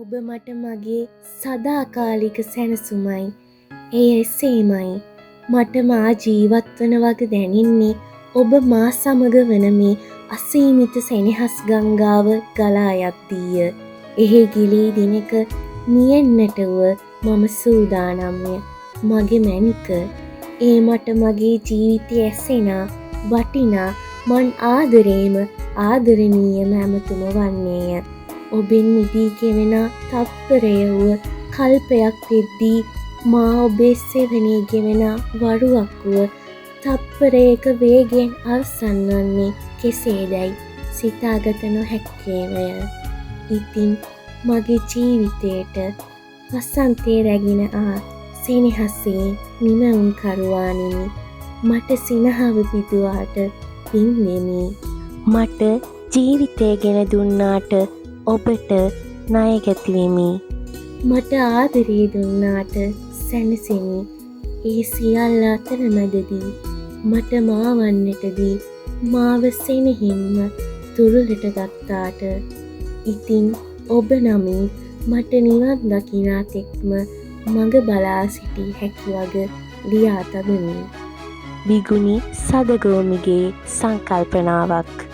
ඔබ මට මගේ සදාකාලික සැනසුමයි. එය එසේමයි. මට මා ජීවත් වන වග දැනෙන්නේ ඔබ මා සමග වන මේ අසීමිත සෙනෙහස් ගංගාව ගලා යද්දීය. එහි ගිලී දිනෙක මියෙන්නට වුව මම සූදානම්ය. මගේ මැණික. ඒ මට මගේ ජීවිතය ඇසෙනා වටිනා මන් ආදරේම ආදරණීයම ඇමතුම වන්නේය. ඔබෙන් මිදී ගෙවෙන තත්පරය වුව කල්පයක් වෙද්දී මා ඔබේ සෙවණේ ගෙවෙන වරුවක් වුව තත්පරයක වේගයෙන් අවසන් වන්නේ කෙසේදැයි සිතාගත නොහැක්කේමය. ඉතින් මගේ ජීවිතයට වසන්තය රැගෙන ආ සෙනෙහසේ නිමැවුම්කරුවාණෙනි, මට සිනහව පිදුවාට පින් දෙමි. මට ජීවිතය ගෙන දුන්නාට ඔබට ණයගැති වෙමි. මට ආදරේ දුන්නාට සැනසෙමි. ඒ සියල්ල අතරමැදදී මට මා වන්නට දී මාව සෙනෙහෙන්ම තුරුලට ගත්තාට, ඉතින් ඔබ නමින් මට නිවන් දකිනා තෙක්ම මඟ බලා සිටිය හැකි වග ලියා තබමි. බිගුනි සදගෝමිගේ සංකල්පනාවක්.